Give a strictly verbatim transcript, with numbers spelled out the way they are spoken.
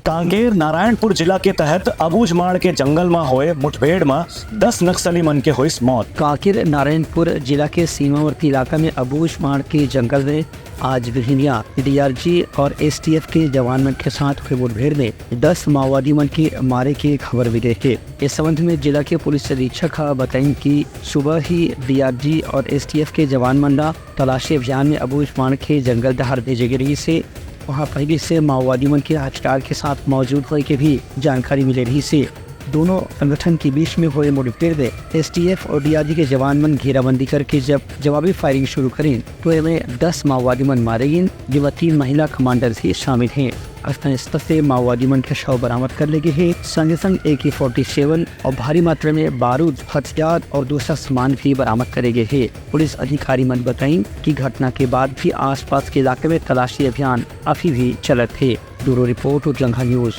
कांकेर नारायणपुर जिला के तहत अबूझमाड़ के जंगल म होए मुठभेड़ म दस नक्सली मन के होइस मौत। कांकेर नारायणपुर जिला के सीमावर्ती इलाका में अबूझमाड़ के जंगल में आज बिहनिया डीआरजी और एसटीएफ के जवान मन के साथ हुए मुठभेड़ में दस माओवादी मन के मारे के खबर मिले हे। इस संबंध में जिला के पुलिस अधीक्षक ह बताइन कि सुबह ही डीआरजी और एसटीएफ के जवान मन ला तलाशी अभियान में अबूझमाड़ के जंगल डहर भेजे गे रहिस हे। वहां पहले से माओवादी मन के हथियार के साथ मौजूद होए के भी जानकारी मिले रहिस हे। दोनों संगठन के बीच में होए मुठभेड़ में एसटीएफ और डीआरजी के जवान मन घेराबंदी करके जब जवाबी फायरिंग शुरू करिन, तो एमे दस माओवादी मन मारे गिन, जेमा तीन महिला कमांडर भी शामिल हे। घटनास्थल से माओवादी मन के शव बरामद कर ले गे हे। संगे संग एके फोर्टी सेवन और भारी मात्रा में बारूद, हथियार और दूसरा सामान भी बरामद करे गे हे। पुलिस अधिकारी मन बताइन कि घटना के बाद भी आसपास के इलाके में तलाशी अभियान अभी भी चलत हे। ब्यूरो रिपोर्ट, उजलंघा न्यूज।